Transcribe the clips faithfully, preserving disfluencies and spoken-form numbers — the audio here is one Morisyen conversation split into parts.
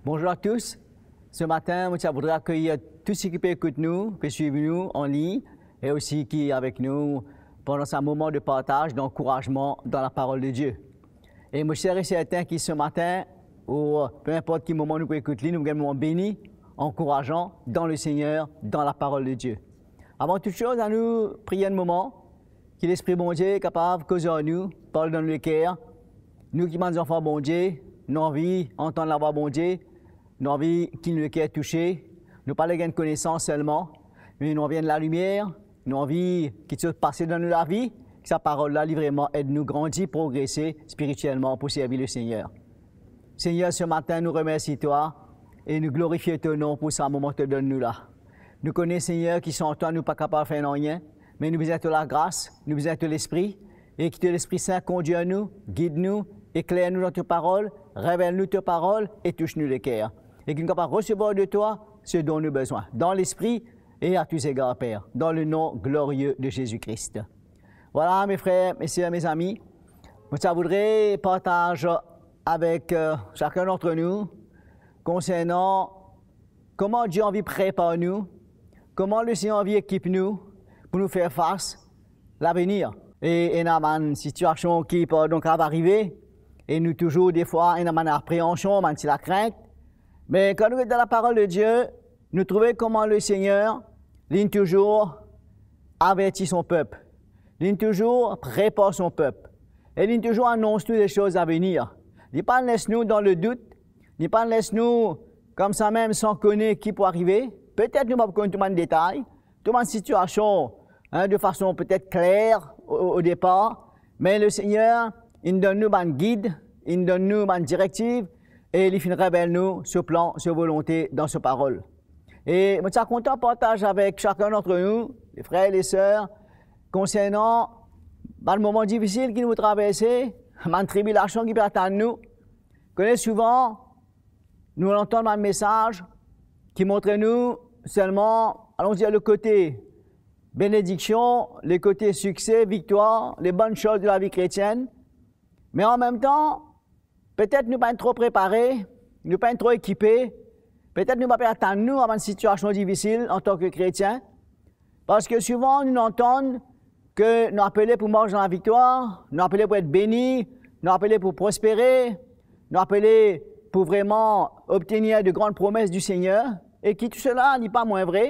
Bonjour à tous. Ce matin, mo ti a voudre akeyir tou seki pe ekout nou, pe swiv nou an lign, e osi ki avek nou pandan sa moman de partaz, d'ankourazman dan laparol de Die. E mo ser e sertin ki ce matin, ou peu importe ki moman nou pe ekout li, nou gagn moman beni, ankourazan dan le Seigneur, dan laparol de Die. Avan tout soz, anou priye enn moman, ki Lespri Bondie kapav koz ar nou, parl dan nou leker. Nou ki bann zanfan Bondie, nou anvi antann lavwa Bondie, nou anvi ki nou leker touse, nou pa le gagn konesans selman, me nou anvi enn lalimier, nou anvi ki kiksoz pase dan nou lavi, ki sa parol la, li vreman ed nou grandi, progrese spiritielman pou servi le Seigneur. Seigneur, ce matin, nou remersi twa e nou glorifie to nom pou sa moman to donn nou la. Nou kone, Seigneur, ki san twa, nou pa kapav fer nanye, me nou bizin to lagras, nou bizin to Lespri, e ki to Lespri Sin kondir nou, gid nou, ekler nou dan to parol, revel nou to parol e tous nou leker. E ki nou kapav resevwar de twa se don nou bezwin, dan lespri e a tou zegar, Per, dan le nom glorieux de Jésus-Christ. Vwala, me frer, me ser, me zami, mo ti a voudre partaz avek, euh, sakenn dantre nou konsernan kouma Die anvi prepar nou, kouma le Seigneur anvi ekip nou pou nou fer fas lavenir. E ena bann sitiasion ki, pardon, kapav arive, e nou touzour defwa ena bann apreansion, bann ti lakrint. Me kan nou get dan laparol de Die, nou trouve kouma le Seigneur, li touzour averti son pep. Li touzour prepar son pep. E li touzour anons nou de soz avenir. Li pa les nou dan le dout, li pa les nou koumsa mem san kone ki pou arive. Petet nou pa pou konn tou bann detay, tou bann sitiasion, hein, de fason petet kler o, o, o depar, me le Seigneur, inn donn nou bann gid, inn donn nou bann direktiv, e li finn revel nou so plan, so volonte dan so parol. E mo ti a kontan partaz avek sakenn dantre nou, le frer, le ser, konsernan bann moman difisil ki nou traverse, bann tribilasion ki pe atann nou. Kone souvan, nou antann bann mesaz ki montre nou selman, alon dir, le kote benediksion, le kote sikse, viktwar, le bonn soz de lavi kretienn. Me an mem tan, petet nou pa inn tro prepare, nou pa inn tro ekipe, petet nou pa pe atann nou a bann sitiasion difisil antan ke kretien, parski souvan nou antann ke nou apele pou mars dan laviktwar, nou apele pou et beni, nou apele pou prospere, nou apele pou vreman obtenir de gran promes du Seigneur, e ki tou sela li pa mwin vre.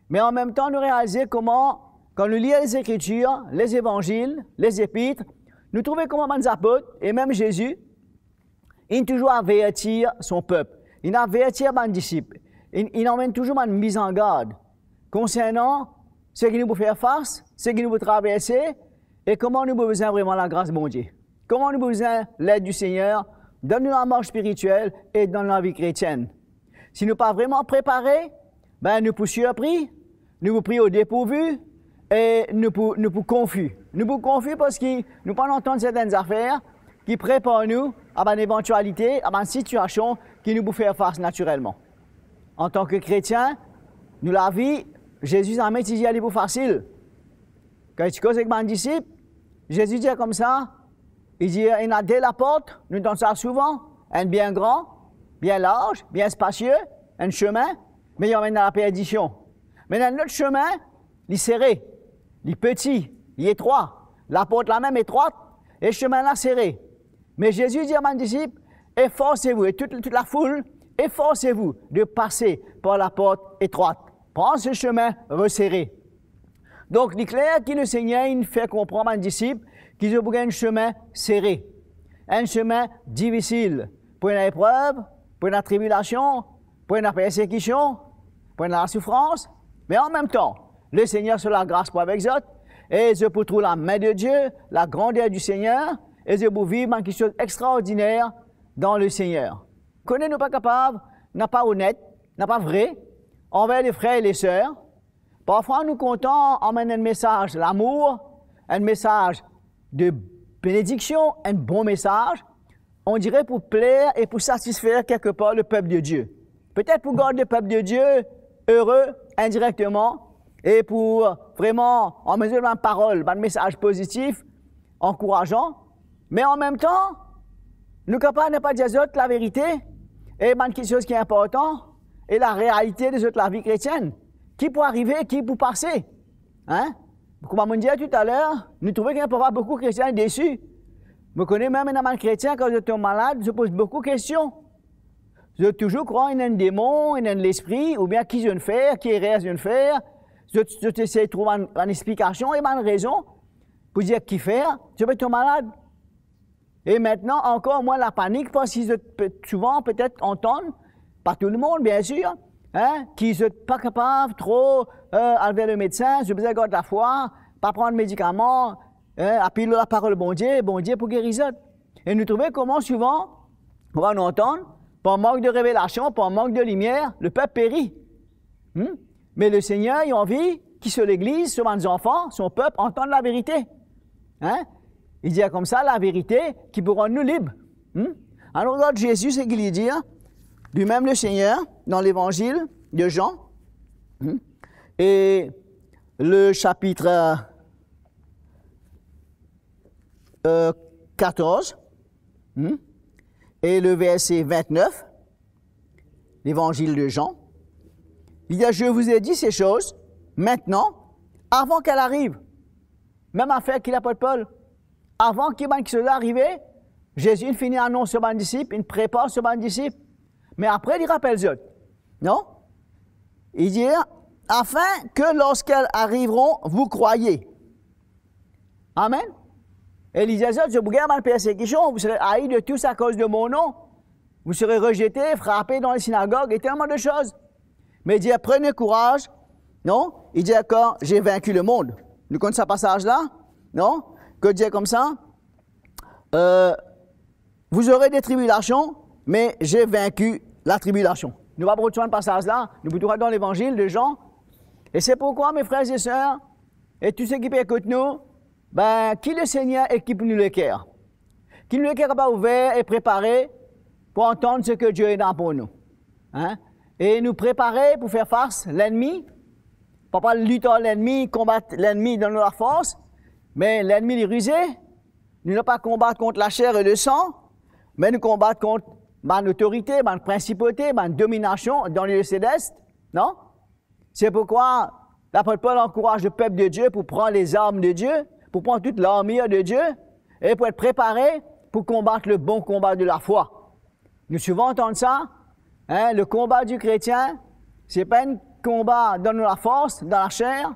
Me an mem tan nou realize kouma, kan nou lir Lezekritir, Lezevanzil, Lezepit, nou trouve kouma bann apot e mem Zezi, inn touzour avertir son pep, inn avertir bann disip, inn, inn amenn touzour bann mizangard konsernan seki nou pou fer fas, seki nou pou traverse, e kouma nou pou bizin vreman lagras Bondie, kouma nou pou bizin led du Seigneur dan nou lamars spiritiel e dan lavi kretienn. Si nou pa vreman prepare, be, nou pou sirpri, nou pou pri o depourvi, e nou pou, nou pou konfi. Nou pou konfi parski nou pa antann sertenn zafer ki prepar nou a bann evantialite, a bann sitiasion ki nou pou fer fas natirelman. Antan ke kretien, nou lavi, Zezi zame ti dir li pou fasil. Kan li ti koz ek bann disip, Zezi dir koumsa, li dir, ena de laport, nou tann sa souvan, enn bien gran, bien larz, bien spasie, enn sime, me li amenn dan laperdision. Me ena enn lot sime, li sere, li peti, li etrwa, laport la mem etrwat, e sime la sere. Me Zezi dir bann disip, eforse vou, e tou, tou lafoul, eforse vou de pase par laport etrwat. Pran se sime resere. Donk, li kler ki Lesegner inn fer konpran bann disip ki zot pou gagn enn sime sere, enn sime difisil, pou ena eprev, pou ena tribilasion, pou ena persekision, pou ena lasoufrans, me an mem tan, Lesegner so lagras pou avek zot, e zot pou trouv lame de Die, lagrander du Segner, e zot pou viv bann kiksoz extraordiner dan Lesegner. Kone nou pa kapav napa onet, napa vre anver lefrer e leser. Parfwa nou kontan amenn enn mesaz lamour, enn mesaz de benediksion, enn bon mesaz, on dire pou pler e pou satisfer kelkepar lepep de Die. Petet pou gard lepep de Die ere indirekteman e pou vreman amenn zot bann parol, bann mesaz pozitif, ankourazan, me an mem tan, nou kapav napa dir zot laverite, e bann kiksoz ki inportan, e larealite de zot lavi kretienn. Ki pou arive, ki pou pase? Hein? Kouma mo dir tataler, nou trouve ki ena parfwa boukou kretien desi. Mo kone mem ena bann kretien, kan zot tom malad, zot poz boukou kestion. Zot touzour krwar ena enn demon, ena enn lespri, oubien ki zot inn fer, ki erer zot inn fer. Zot, zot esey trouv bann, bann explikasion e bann rezon pou dir ki fer zot pe tom malad. E aster ankor mwa lapanik, parski zot pe, souvan petet antann, pa tou lemonn, biensir, hein, ki zot pa kapav tro, eh, al ver lemedsin, zot bizin gard lafwa, pa pran medikaman, hein, apiy lor laparol Bondie, Bondie pou geri zot. E nou trouve kouma souvan, kouma nou antann, par mank de revelasion, par mank de limier, lepep peri. Hmm? Me Lesegner, li anvi ki so legliz, so bann zanfan, so pep antann laverite. Hein? Li dir koumsa, laverite ki pou rann nou lib. Hmm? Alor, gard Zezi, seki li dir, limem Lesegner, dan Levanzil de Zan, hmm? E le sapit, eh, katorz, hmm? E le verse vintnef, Levanzil de Zan, li dir, "Je vous ai dit ces choses maintenant, avant qu'elles arrivent." Mem afer ki lapot Pol. Avan ki bann kiksoz la arive, Zezi inn fini anons so bann disip, inn prepar so bann disip. Me apre, li rapel zot. Non? Li dir, "Afin que lorsqu'elles arriveront, vous croyez." Amen. E li dir zot, "Zot pou gagn bann persekision, vous serez haïs de tous à cause de mon nom. Vous serez rejetés, frappés dans les synagogues et tellement de choses." Me li dir, "Prenez courage." Non? Li dir, "Car j'ai vaincu le monde." Nou konn sa pasaz la? Non? Ki dir koumsa, eh, "Vous aurez des tribulations, mais j'ai vaincu la tribulation." Nou pa pou retourn pasaz la, nou pou trouv dan Levanzil de Zan. E se pourkwa, mes frères et sœurs, e tou seki pe ekout nou, be, ki Lesegner ekip nou leker. Ki nou leker kapav ouver e prepare pou antann seki Die ena pou nou. Hein? E nou prepare pou fer fas lennmi, pa pou lit ar lennmi, konbat lennmi dan nou lafors, me lennmi li rize, nou napa konbat kont laser e lesan, me nou konbat kont bann otorite, bann prinsipote, bann dominasion dan lilie selest, non? Se pourkwa lapot Pol ankouraz lepep de Die pou pran lezarm de Die, pou pran tou larmir de Die, e pou et prepare pou konbat le bon konba de lafwa. Nou souvan antann sa, hein, le combat du chrétien, se pa enn konba dan nou lafors, dan laser,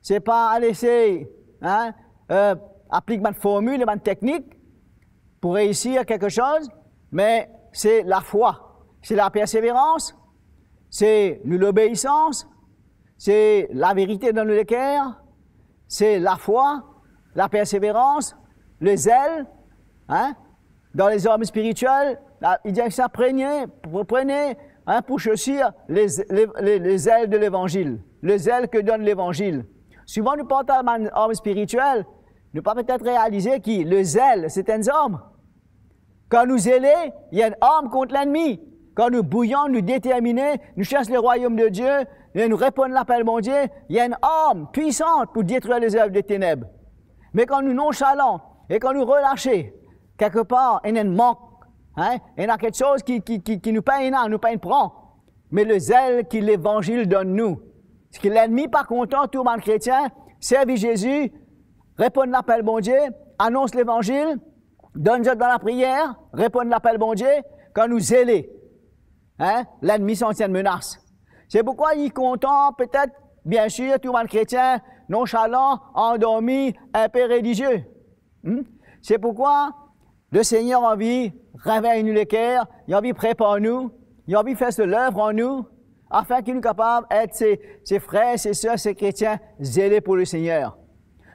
se pa al esey, hein, eh, aplik bann formil e bann teknik pou reisir kiksoz, me se lafwa, se laperseverans, se nou lobeisans, se laverite dan nou leker, se lafwa, laperseverans, lezel, hein, dan lezarm spiritiel, la, li dir sa, "Prenez, pre-, prenez, hein, pour chaussures les, les, les, les ailes de l'évangile, les ailes que donne l'évangile." Souvan nou parl bann arm spiritiel, nou pa petet realize ki lezel, se enn zarm. Kan nou zele, li enn arm kont lennmi. Kan nou bouyan, nou determine, nou sers lerwayom de Die, e nou reponn lapel Bondie, li enn arm pwisant pou detrir lezev de teneb. Me kan nou nonsalan e kan nou relase, kekpar ena enn mank, hein, ena kiksoz ki, ki, ki, ki nou pena, nou pena pran. Me lezel ki Levanzil donn nou, seki lennmi pa kontan, tou bann kretien, servi Zezi, reponn lapel Bondie, anons Levanzil, donn zot dan lapriyer, reponn lapel Bondie, kan nou zele, hein, lennmi santi enn menas. Se pourkwa li kontan, petet, biensir, tou bann kretien nonsalan, andormi, inpe relizie. Hmm? Se pourkwa Lesegner anvi revey nou leker, li anvi prepar nou, li anvi fer so lev an nou, afin ki nou kapav et se, se frer, se ser, se kretien zele pou Lesegner.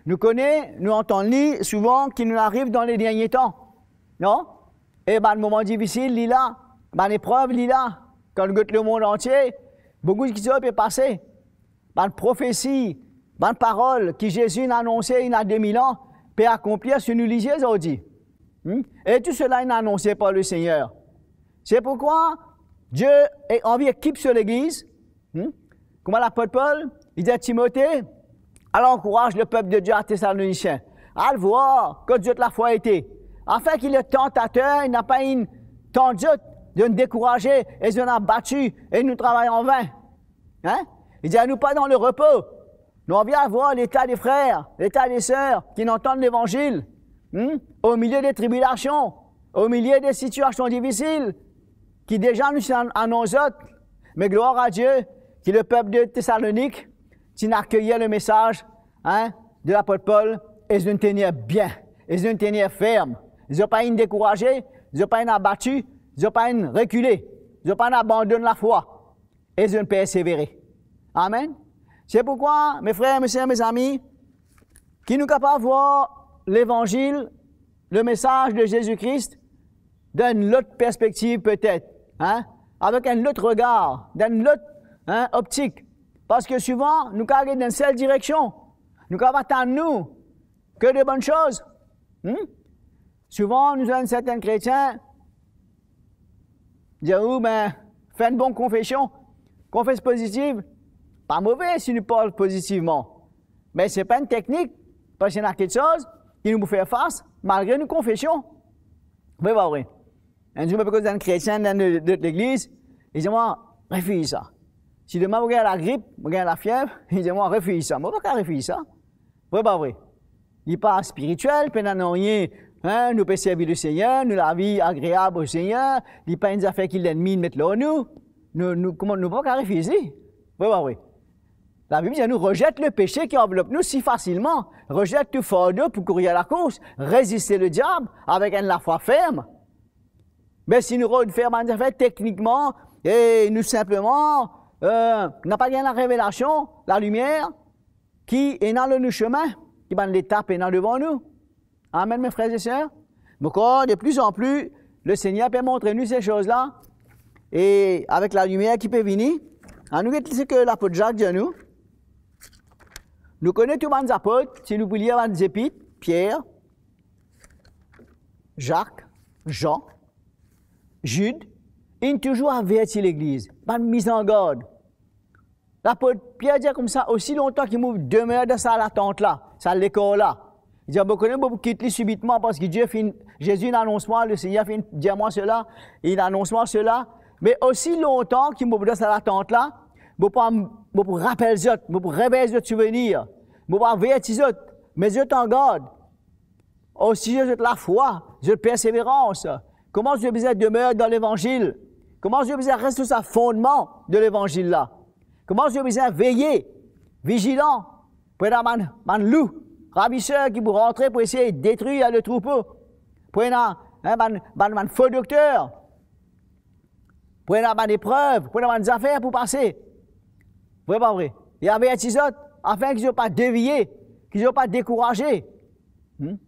Nou kone, nou antann li souvan ki nou ariv dan le dernie tan, non? E bann moman difisil, li la, bann eprev, li la. Kan nou get lemond antie, boukou kiksoz pe pase. Bann profesi, bann parol ki Zezi inn anonse ena de mil an, pe akonplir sou nou lizie zordi. Hmm? E tou sela inn anonse par Lesegner. Se pourkwa Die e-, anvi ekip so legliz. Hmm? Kouma lapot Pol, li dir Timote, "Al ankouraz lepep de Die a Tesalonisien. Al vwar kot zot lafwa ete, afin ki le tantater napa inn tant zot Zot inn dekouraze e zot inn abati e nou travay anvin. Hein? Li dir, nou pa dan lerepo. Nou anvi al vwar leta de frer, leta de ser ki inn antann levanzil, hmm? O milie de tribilasion, o milie de sitiasion difisil, ki deza nou ti ann-, anons zot. Me glwar a Die, ki lepep de Tesalonik ti inn akeyir lemesaz, hein, de lapot Pol, e zot inn tenir bien, e zot inn tenir ferm. Zot pa inn dekouraze, zot pa inn abati, zot pa inn rekile, zot pa inn abandonn lafwa, e zot inn persevere. Amen. Se pourkwa, me frer, me ser, mezami, ki nou kapav vwar levanzil, lemesaz de Zezi Kris dan enn lot perspektiv petet, hein, avek enn lot regar, dan enn lot, hein, optik. Parski souvan, nou kapav get dan enn sel direksion. Nou kapav atann nou ke de bonn soz. Hmm? Souvan, nou zwenn sertin kretien dir ou, be, fer enn bon konfesion, konfes pozitiv. Pa move si nou parl pozitivman. Me se pa enn teknik, parski ena kiksoz ki nou pou fer fas, malgre nou konfesion. Vre pa vre? Enn zour, mo pe koz enn kretien dan enn lot legliz, li dir mwa, refiz sa. Si demin mo gagn lagrip, mo gagn lafiev, li dir mwa, refiz sa. Mo pa kapav refiz sa. Vre pa vre? Li pa spiritiel, pena nanye, hein, nou pe servi Lesegner, nou lavi agreab o Segner, li pa enn zafer ki lennmi met lor nou. Nou, nou, kouma, nou pa kapav refiz li. Vre pa vre? Labib dir nou, rezet lepese ki anvlop nou si fasilman, rezet tou fardo pou kourir lakours, reziste lediab avek enn lafwa ferm. Me si nou rod fer bann zafer teknikman, e nou sinpleman, eh, napa gagn larevelasion, lalimier ki ena lor nou sime, ki bann letap ena devan nou. Amen, me frer e ser. Mo krwar, de pli an pli, Lesegner pe montre nou se soz la, e avek lalimier ki pe vini, anou get seki lapot Zak dir nou. Nou kone tou bann zapot, si nou pou lir bann zepit, Pier, Zak, Zan, Zid, inn touzour averti legliz, bann mizangard. Lapot Pier dir koumsa, osi lontan ki mo demer dan sa latant la, sa lekor la, li dir, mo kone mo pou kit li sibitman, parski Die finn, Zezi inn anons mwa, Lesegner finn dir mwa sela, inn anons mwa sela, me osi lontan ki mo dan sa latant la, mo pou am-, mo pou rapel zot, mo pou revey zot souvenir, mo pou averti zot, met zot an gard. Osi zot lafwa, zot perseverans, kouma zot bizin demer dan levanzil, kouma zot bizin res lor sa fondman de levanzil la, kouma zot bizin veye, vizilan, pou ena bann, bann lou, raviser ki pou rantre pou esey detrir le troupo, pou ena, hein, bann, bann, bann fo dokter, pou ena bann eprev, pou ena bann zafer pou pase. Vre pa vre? Li averti zot, afin ki zot pa devie, ki zot pa dekouraze. Hmm?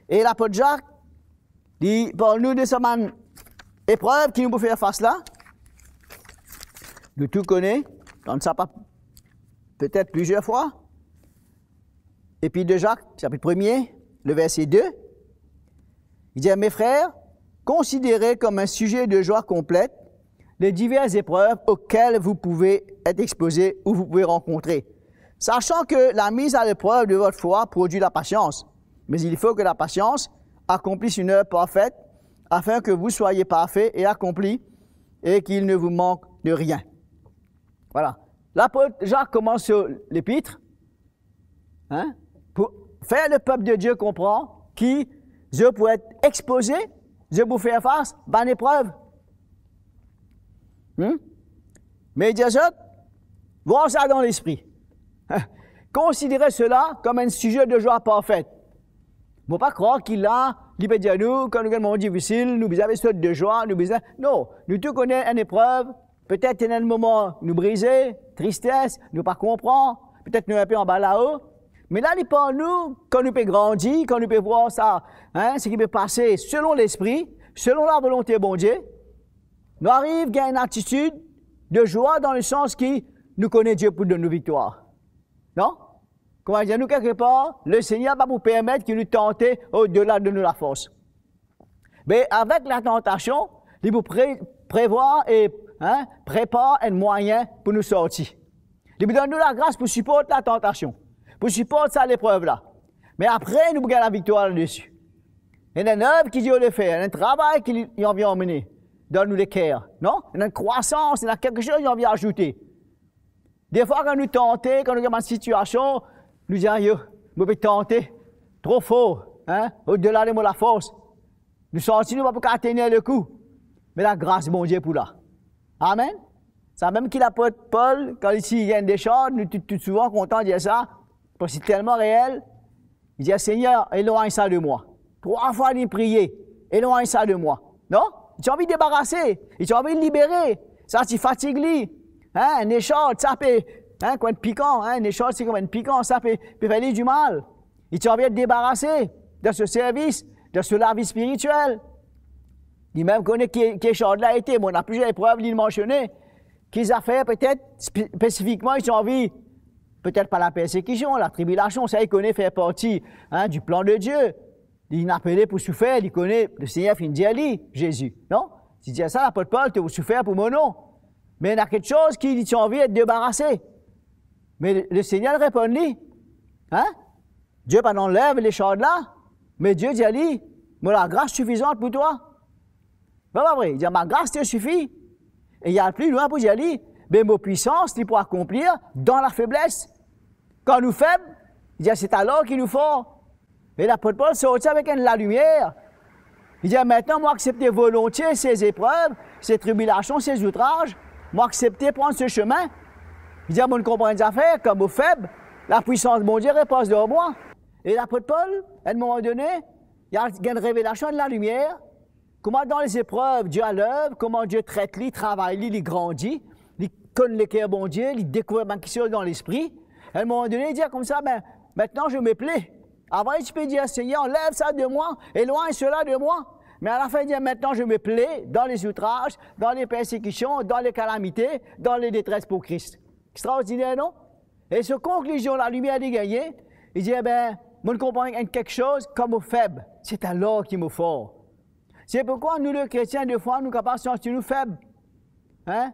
E lapot Zak, li parl nou de sa bann eprev ki nou pou fer fas la. Nou tou kone, tann sa pa petet plizier fwa. Epi de Zak, sapit premie, le verse de, li dir, mes frères, considérez comme un sujet de joie complète les diverses épreuves auxquelles vous pouvez être exposés ou vous pouvez rencontrer, sachant que la mise à l'épreuve de votre foi produit la patience. Mais il faut que la patience accomplisse une œuvre parfaite, afin que vous soyez parfaits et accomplis, et qu'il ne vous manque de rien. Voilà. Lapot Zak koumans so lepit, hein, pou fer lepep de Die konpran ki zot pou et expoze, zot pou fer fas bann eprev. Hmm? Me li dir zot, vwar sa dan lespri. Considérez cela comme un sujet de joie parfaite. Mo pa krwar ki la, li pe dir nou, kan nou gagn moman difisil, nou bizin ave sot de zwa, nou bizin, non, nou tou kone enn eprev, petet ena enn moman nou brize, tristes, nou pa konpran, petet nou inpe anba lao. Me la, li parl nou, kan nou pe grandi, kan nou pe vwar sa, hein, seki pe pase selon Lespri, selon lavolonte Bondie, nou ariv gagn enn atitid de zwa dan lesans ki nou kone Die pou donn nou viktwar. Non? Kouma dir nou, kelkepar, Lesegner pa pou permet ki nou tante odela de nou lafors. Me avek latantasion, li pou pre-, prevwar e, hein, prepar enn mwayin pou nou sorti. Li pou donn nou lagras pou siport latantasion, pou siport sa leprev la. Me apre, nou pou gagn laviktwar ladesi. Ena enn oev ki Dieu le fer, enn travay ki li, li anvi anmene. dan nou leker, non? Ena enn krwasans, ena kiksoz nou anvi azoute. Defwa, kan nou tante, kan nou gagn bann sitiasion, nou dir, "Ayo, mo pe tante tro for, hein, odela de mo lafors." Nou santi nou pa pou kapav tenir lekou. Me lagras Bondie pou la. Amen. Samem ki lapot Pol, kan li ti gagn desard, nou tou, tou souvan kontan dir sa, parski li telman reel, li dir, "Segner, elwagn sa de mwa." Trwa fwa li priye, "Elwagn sa de mwa." Non? Li ti anvi debarase, li ti anvi libere. Sa ti fatig li. Hein, enn desard, sa pe, hein, kouma enn pikan, hein, enn desard, se kouma enn pikan, sa pe, pe fer li dimal. Li ti anvi et debarase dan so servis, dan so lavi spiritiel. Li mem kone ki, ki desard la ete, bon, ena plizier eprev li mansione, ki zafer petet spe-, spesifikman li ti anvi, petet par lapersekision, latribilasion, sa li kone fer parti, hein, du plan de Dieu. Li inn apele pou soufer, li kone Lesegner finn dir li, Zezi, non? Ti dir sa, lapot Pol, to pou soufer pou mo nom. Me ena kiksoz ki li ti anvi et debarase. Me Lesegner reponn li, hein? Dieu pa'nn anlev desard la, me Dieu dir li, "Mo lagras sifizant pou twa." Ver pa vre? Li dir, "Ma grâce te suffit." E li al pli lwin pou dir li, "Be mo pwisans, li pou akonplir dan lafebles." Kan nou feb, li dir, "Se alor ki nou for." E lapot Pol sorti avek enn lalimier. Li dir, "Aster mo aksepte volontie se zeprev, se tribilasion, se zoutraz, mo aksepte pran se sime." Li dir, "Mo konpran enn zafer, kan mo feb, lapwisans Bondie repoz lor mwa." E lapot Pol, enn moman done, li al gagn enn revelasion, enn lalimier, kouma dan lezeprev, Dieu a lev, kouma Dieu tret li, travay li, li grandi, li konn leker Bondie, li dekouver bann kiksoz dan lespri. Enn moman done, li dir koumsa, "Be, maintenant je me plais." Avan, li ti pe dir, "Segner, anlev sa de mwa, elwagn sela de mwa." Me alafin, li dir, "Maintenant je me plais dans les outrages, dans les persécutions, dans les calamités, dans les détresses pour Christ." Extraordiner, non? E so konklizion, lalimier li gagne, li dir, "Be, mo konpran enn kiksoz, kan mo feb, se alor ki mo for." Se poukwa nou, le kretien, defwa, nou kapav santi nou feb. Hein?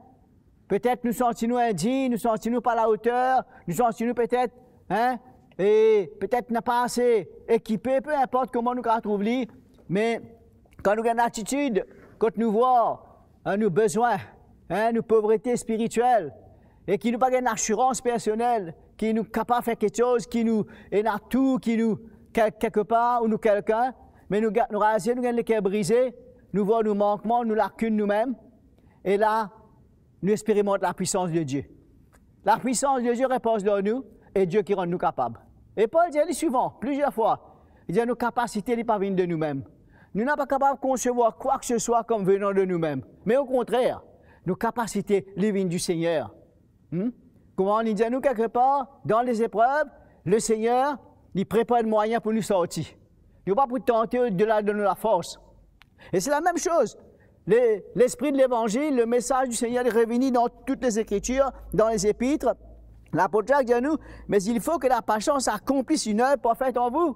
Petet nou santi nou indign, nou santi nou pa laoter, nou santi nou petet, hein? E petet nou pa ase ekipe, pe inport kouma nou kapav trouv li, me kan nou gagn latitid, kot nou vwar, hein, nou bezwin, hein, nou povrete spiritiel, e ki nou pa gagn lasirans personel ki nou kapav fer kiksoz, ki nou ena tou, ki nou kel-, kelkepar, ou nou kelkin, me nou ga-, nou raze, nou gagn leker brize, nou vwar nou mankman, nou lakinn noumem, e la, nou experimant lapwisans de Dieu. Lapwisans de Dieu repoz lor nou, e Dieu ki rann nou kapab. E Pol dir li souvan, plizier fwa, li dir nou kapasite li pa vinn de noumem. Nou napa kapav konsevwar kwa ki se swa kom venan de noumem, me okontrer, nou kapasite li vinn di Segner. Hmm? Kouma li dir nou kelkepar, dan lezeprev, Lesegner, li prepar enn mwayin pou nou sorti. Nou pa pou tante odela de nou lafors. E se lamem soz. Le, lespri de levanzil, lemesaz di Segner, li revini dan tou Lezekritir, dan Lezepit. Lapot Zak dir nou, "Mais il faut que la patience accomplisse une œuvre parfaite en vous."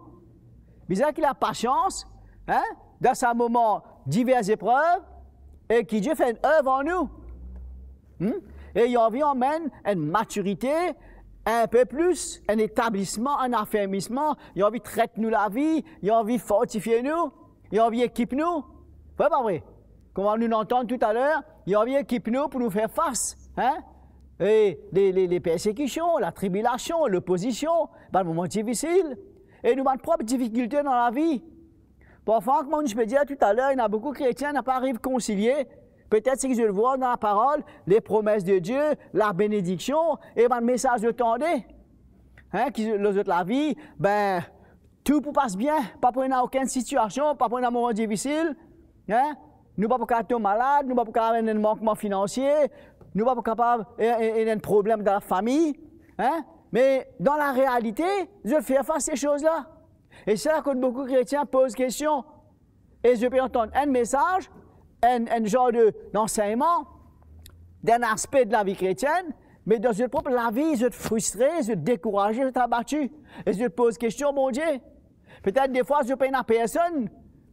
Bizin ki lapasians, hein, dan sa moman diver eprev, e ki Dieu fer enn ev an nou. Hmm? E li anvi amenn enn matirite, inpe plis, enn etablisman, enn afermisman, li anvi tret nou lavi, li anvi fortifie nou, li anvi ekip nou. Vre pa vre? Kouma nou antann toutaler, li anvi ekip nou pou nou fer fas, hein? E le, le, le persekision, latribilasion, lopozision, bann moman difisil, e nou bann prop difikilte dan lavi. Parfwa, kouma nou ti pe dir toutaler, ena boukou kretien napa ariv konsilie, petet seki zot vwar dan laparol, les promesses de Dieu, labenediksion, e bann mesaz zot tande, hein, ki lor zot lavi, be, tou pou pas bien, pa pou ena okenn sitiasion, pa pou ena moman difisil, hein? Nou pa pou kapav tom malad, nou pa pou kapav ena enn mankman finansie, nou pa pou kapav e-, e-, ena enn problem dan lafami, hein? Me dan larealite, zot fer fas se soz la. E se la kot boukou kretien poz kestion. E zot pe antann enn mesaz, enn, enn zar de, dansegnman, dan enn aspe de lavi kretienn, me dan zot prop lavi, zot fristre, zot dekouraze, zot abati. E zot poz kestion Bondie. Petet defwa zot pena personn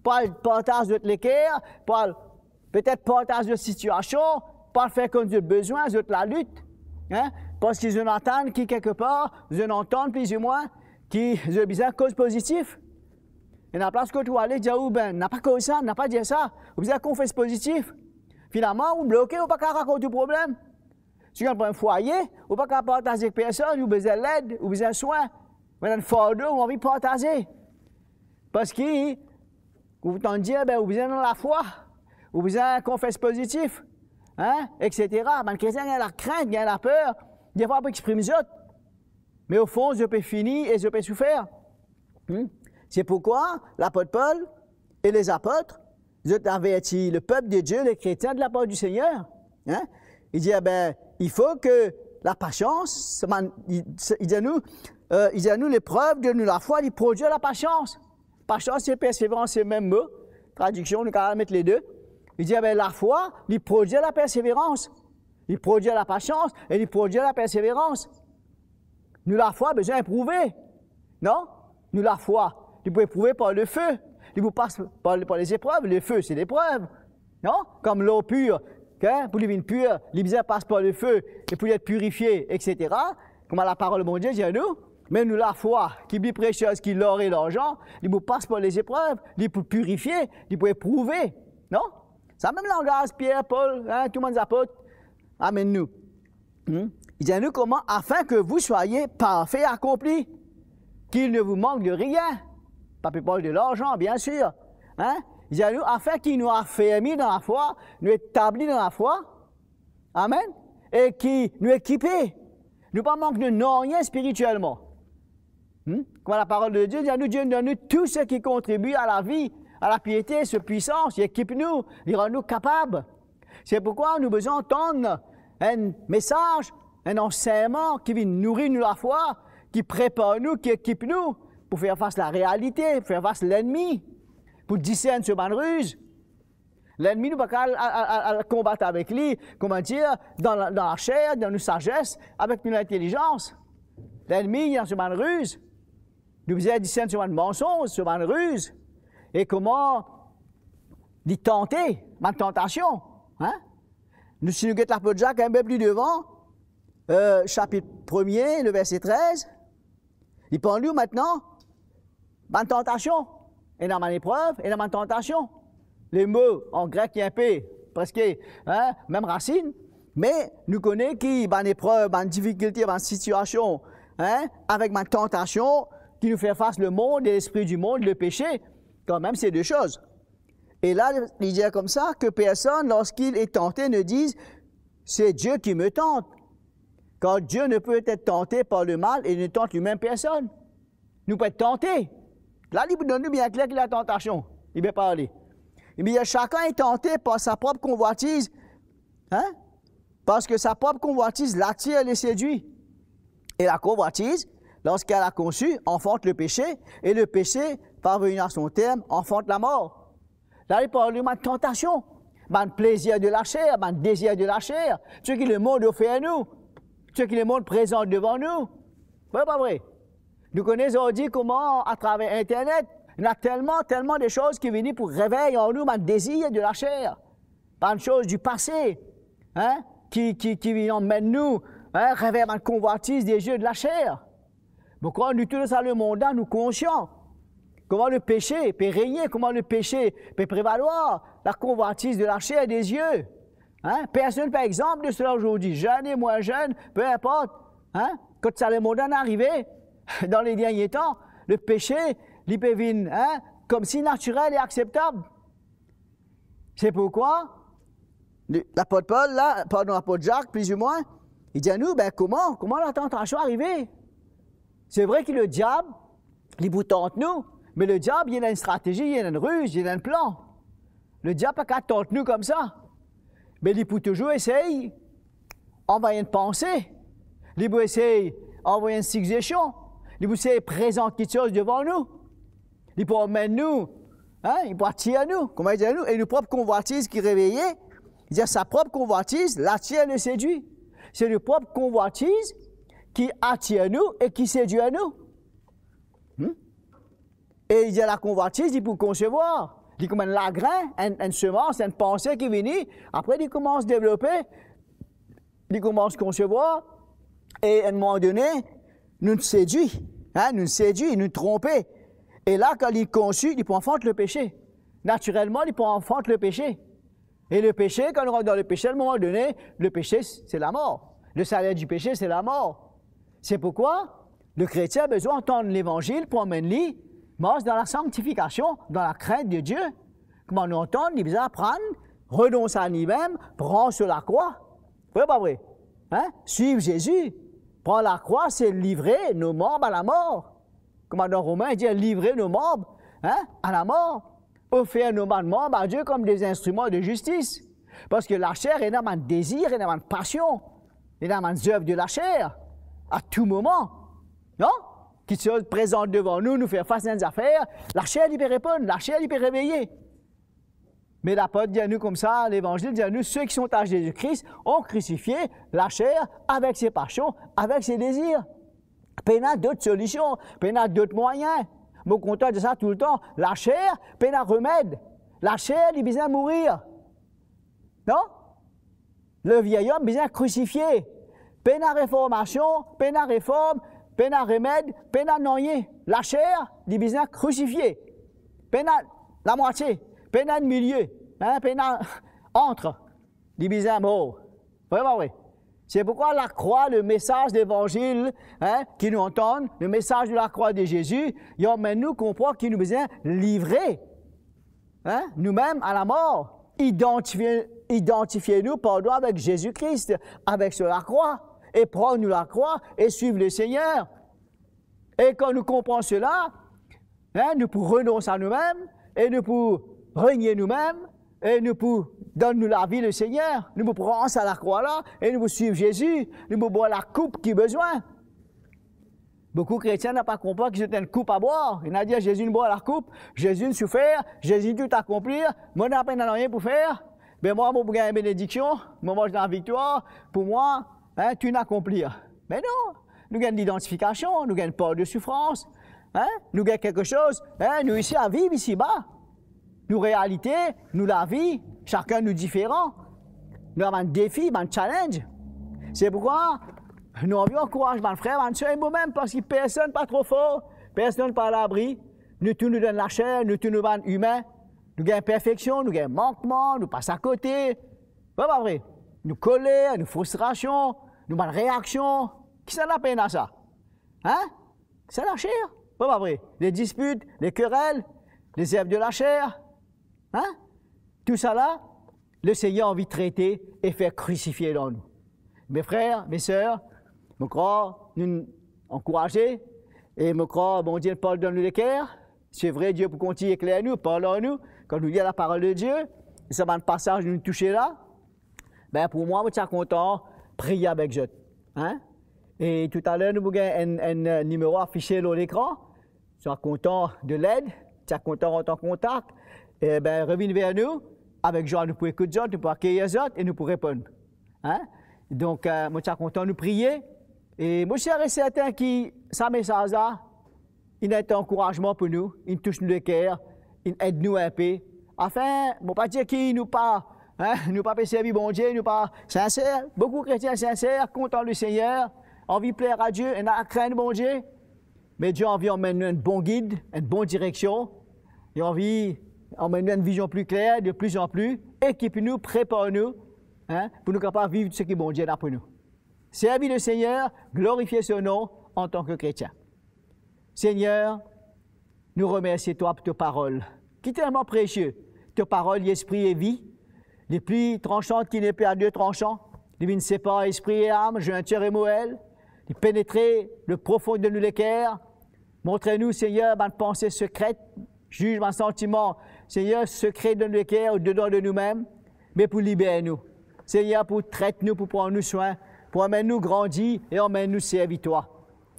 pou al partaz zot leker, pou al petet partaz zot sitiasion, pou al fer konn zot bezwin, zot lalit, hein? Parski zot atann ki kelkepar, zot antann plizoumwin ki zot bizin koz pozitif. Ena plas kot ou ale, dir ou, "Be, napa koz sa, napa dir sa." Ou bizin konfes pozitif. Finalman, ou bloke, ou pa kapav rakont ou problem. Si ou gagn problem fwaye, ou pa kapav partaz ek personn, ou bizin led, ou bizin swin, ou ena enn fardo, ou anvi partaze. Parski ou tann dir, be, ou bizin ena lafwa, ou bizin konfes pozitif, hein, et cetera. Bann kretien gagn lakrint, gagn laper, defwa pou exprim zot. Me ofon, zot pe fini e zot pe soufer. Hmm? Se pourkwa lapot Pol e lezapot, zot averti lepep de Die, lekretien de lapar di Segner. Hein? Li dir, be, il faut que la patience, se bann, li, se, li dir nou, euh, li dir nou, leprev de nou lafwa, li prodwir lapasians. Pasians e perseverans, se mem mo. Tradiksion, nou kapav met lede. Li dir, be, lafwa, li prodwir laperseverans. Li prodwir lapasians e li prodwir laperseverans. Nou lafwa bizin eprouve, non? Nou lafwa, li pou eprouve par lefe. Li pou pas par, par lezeprev. Lefe, se leprev, non? Kom lor pir, hein, pou li vinn pir, li bizin pas par lefe e pou li et pirifie, et cetera. Kouma laparol Bondie dir nou, me nou lafwa, ki pli presie ki lor e larzan, li pou pas par lezeprev, li pou pirifie, li pou eprouve, non? Sa mem langaz Pier, Pol, hein, tou bann zapot amenn nou. Hmm? Li dir nou kouma, afin que vous soyez parfaits, accomplis, qu'il ne vous manque de rien. Pa pe parl de larzan, biensir. Hein? Li dir nou, afin ki nou afermi dan lafwa, nou etabli dan lafwa. Amen. E ki nou ekipe. Nou pa mank de nanye spiritielman. Hmm? Kouma laparol de Die dir nou, Die donn nou tou seki kontribie a lavi, a lapiete, so pwisans, li ekip nou, li rann nou kapab. Se pourkwa nou bizin tann enn mesaz, enn ansegnman ki vinn nouri nou lafwa, ki prepar nou, ki ekip nou pou fer fas larealite, pou fer fas lennmi, pou disern so bann riz. Lennmi, nou pa kapav al, al, al, al konbat avek li, kouma dir, dan la, dan laser, dan nou sazes, avek nou lintelizans. Lennmi, li ena so bann riz. Nou bizin disern so bann mansonz, so bann riz, e kouma li tante, bann tantasion, hein? Nou, si nou get lapot Zak enn pe pli devan, euh, sapit premie, le verse trez, li parl nou mintnan bann tantasion. Ena bann eprev, ena bann tantasion. Lemo an grek, li enpe preske, hein, mem rasinn, me nou kone ki bann eprev, bann difikilte, bann sitiasion, hein, avek bann tantasion ki nou fer fas, lemond e lespri di mond, lepese, kanmem se de soz. E la, li dir koumsa, que personne, lorsqu'il est tenté, ne dise, c'est Dieu qui me tente. Car Dieu ne peut être tenté par le mal et ne tente lui-même personne. Nou pe tante. La, li pou donn nou bien kler ki latantasion. Li pe parle. Li dir, chacun est tenté par sa propre convoitise. Hein? Parce que sa propre convoitise l'attire et le séduit. Et la convoitise, lorsqu'elle a conçu, enfante le péché, et le péché, parvenu à son terme, enfante la mort. La, li parl de bann tantasion, bann plezir de laser, bann dezir de laser, seki lemond ofer nou, seki lemond prezant devan nou. Vre, pa vre? Nou kone zordi kouma, atraver internet, ena telman, telman de soz ki vini pou revey an nou bann dezir de laser, bann soz di pase, hein, ki, ki, ki vinn amenn nou, hein, revey bann konvwatiz de zie, de laser. Mo krwar nou tou dan sa lemond la, nou konsian kouma lepese pe regne, kouma lepese pe prevalwar, lakonvwatiz de laser, de zie. Hein? Personn pa egzanp de sela zordi, zenn e mwin zenn, pe inport. Hein? Kot sa lemond la inn arive, dan le dernie tan, lepese, li pe vinn, hein, koumsi natirel e akseptab. Se pourkwa, le, lapot Pol la, pardon, lapot Zak, plizoumwin, li dir nou, be, kouma, kouma latantasion arive? Se vre ki lediab, li pou tant nou, me lediab, li ena enn stratezi, li ena enn riz, li ena enn plan. Lediab pa kapav tant nou koumsa, me li pou touzour esey anvway enn panse, li pou esey anvway enn sigzestion, li pou esey prezant kiksoz devan nou. Li pou amenn nou, hein, li pou atir nou, kouma li dir nou, e nou prop konvwatiz ki reveye, li dir sa prop konvwatiz l'attire et le séduit. Se nou prop konvwatiz ki atir nou e ki sedwir nou. Hmm? E li dir lakonvwatiz, li pou konsevwar, li kouma enn lagrin, enn, enn semans, enn panse ki vini, apre li koumans devlope, li koumans konsevwar, e enn moman done, nou sedwi, hein, nou sedwi, nou tronpe. E la, kan li konsi, li pou anfant lepese. Natirelman, li pou anfant lepese. E lepese, kan nou rant dan lepese, a enn moman done, lepese, se lamor. Le saler di pese, se lamor. Se pourkwa le kretien bizin antann levanzil pou amenn li mars dan lasanktifikasion, dan lakrint de Die. Kouma nou antann, li bizin aprann, renons a limem, pran so lakrwa. Vre pa vre? Hein? Swiv Zezi. Pran lakrwa, se livre nou manb a lamor. Kouma dan Romin, li dir, livre nou manb, hein, a lamor. Ofer nou bann manb a Die kom de zinstriman de zistis. Parski laser ena bann dezir, ena bann pasion, ena bann zev de laser, a tou moman. Non? Kiksoz prezant devan nou, nou fer fas a enn zafer, laser li pe reponn, laser li pe reveye. Me lapot dir nou koumsa, Levanzil dir nou, ceux qui sont à Jésus-Christ ont crucifié la chair avec ses passions, avec ses désirs. Pena dot solision, pena dot mwayin. Mo kontan dir sa toultan, laser pena remed. Laser li bizin mourir. Non? Le vieil homme bizin krisifie. Pena reformasion, pena reform, pena remed, pena nanye. Laser li bizin krisifie. Pena lamwatie, pena enn milie, hein, pena antre. Li bizin mor. Vre pa vre? Se pourkwa lakrwa, le mesaz Levanzil, hein, ki nou antann, le mesaz de lakrwa de Zezi, li amenn nou konpran ki nou bizin livre, hein, noumem a lamor, idantifie, idantifie nou, pardon, avek Zezi Kris, avek so lakrwa, e pran nou lakrwa, e swiv Lesegner. E kan nou konpran sela, hein, nou pou renons a noumem, e nou pou renie noumem, e nou pou donn nou lavi Lesegner, nou pou pran sa lakrwa la, e nou pou swiv Zezi, nou pou bwar lakoup ki bizin. Boukou kretien napa konpran ki zot ena enn koup a bwar. Ena dir, Zezi inn bwar lakoup, Zezi inn soufer, Zezi inn tou akonpli, mo napa nanye pou fer. Be mwa, mo pou gagn benediksion, mo mars dan laviktwar, pou mwa, hein, tou inn akonpli. Me non, nou gagn lidantifikasion, nou gagn par de soufrans, hein, nou gagn kiksoz, hein, nou isi a viv isiba. Nou realite, nou lavi, sakenn nou diferan. Nou ena bann defi, bann challenge. Se pourkwa nou anvi ankouraz bann frer, bann ser, e momem, parski personn pa tro for, personn pa labri. Nou tou nou dan laser, nou tou nou bann imin. Nou gagn inperfeksion, nou gagn mankman, nou pas akote. Vre pa vre? Nou koler, nou fristrasion, nou bann reaksion. Kisannla pena sa? Hein? Sa laser, vre pa vre? Les disputes, les querelles, les œuvres de la chair. Hein? Tousala, Lesegner anvi trete e fer krisifie dan nou. Me frer, me ser, mo krwar nou ankouraze, e mo krwar Bondie parl dan nou leker. Se vre, Die pou kontign ekler nou, parl ar nou, kan nou lir laparol de Die, e sa bann pasaz nou touse la, be, pou mwa, mo ti a kontan priye avek zot. Hein? E toutaler, nou pou gagn enn, enn, eh, nimero afise lor lekran. Si zot kontan de led, si zot kontan rant an kontak, e be, revinn ver nou, avek zwa nou pou ekout zot, nou pou akeyir zot e nou pou reponn. Hein? Donk, eh, mo ti a kontan nou priye, e mo sir e serten ki sa mesaz la, inn enn ankourazman pou nou, inn tous nou leker, inn ed nou inpe. Afin, mo pa dir ki nou pa, hein, nou pa pe servi Bondie, nou pa sinser. Boukou kretien sinser, kontan Lesegner, anvi pler a Die, ena lakrenn Bondie. Me Die anvi amenn nou enn bon gid, enn bon direksion. Li anvi amenn nou enn vizion pli kler, de pli an pli, ekip nou, prepar nou, hein, pou nou kapav viv tou seki Bondie ena pou nou. Servi Lesegner, glorifie so nom antan ki kretien. Segner, nou remersie twa pou to parol, ki telman presie. To parol, li espri e vi, li pli transan ki nepe a de transan, li vinn separ espri e am, zwintir e moel, li penetre le profon de nou leker. Montre nou, Segner, bann panse sekre, ziz bann santiman, Segner, sekre de nou leker, odedan de noumem, me pou liber nou. Segner, pou tret nou, pou pran nou swin, pou amenn nou grandi e amenn nou servi twa.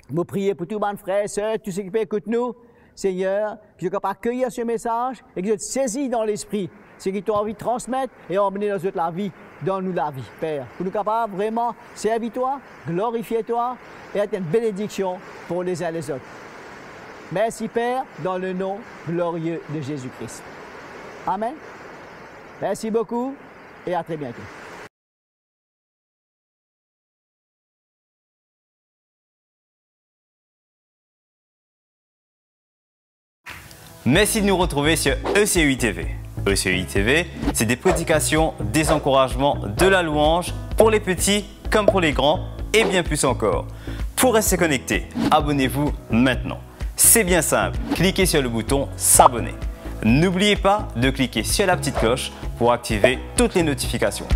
Mo priye pou tou bann frer, ser, tou seki pe ekout nou, Segner, ki zot kapav akeyir se mesaz e ki zot sezi dan lespri seki to anvi transmet e anmennen dan zot lavi, dan nou lavi, Per, pou nou kapav vreman servi twa, glorifie twa e et enn benediksion pou lezin lezot. Mersi, Per, dan le nom glorie de Zezi Kris. Amen. Mersi boukou e a tre biento. Merci de nous retrouver sur E C U T V. E C I T V, c'est des prédications, des encouragements, de la louange pour les petits comme pour les grands et bien plus encore. Pour rester connecté, abonnez-vous maintenant. C'est bien simple, cliquez sur le bouton s'abonner. N'oubliez pas de cliquer sur la petite cloche pour activer toutes les notifications.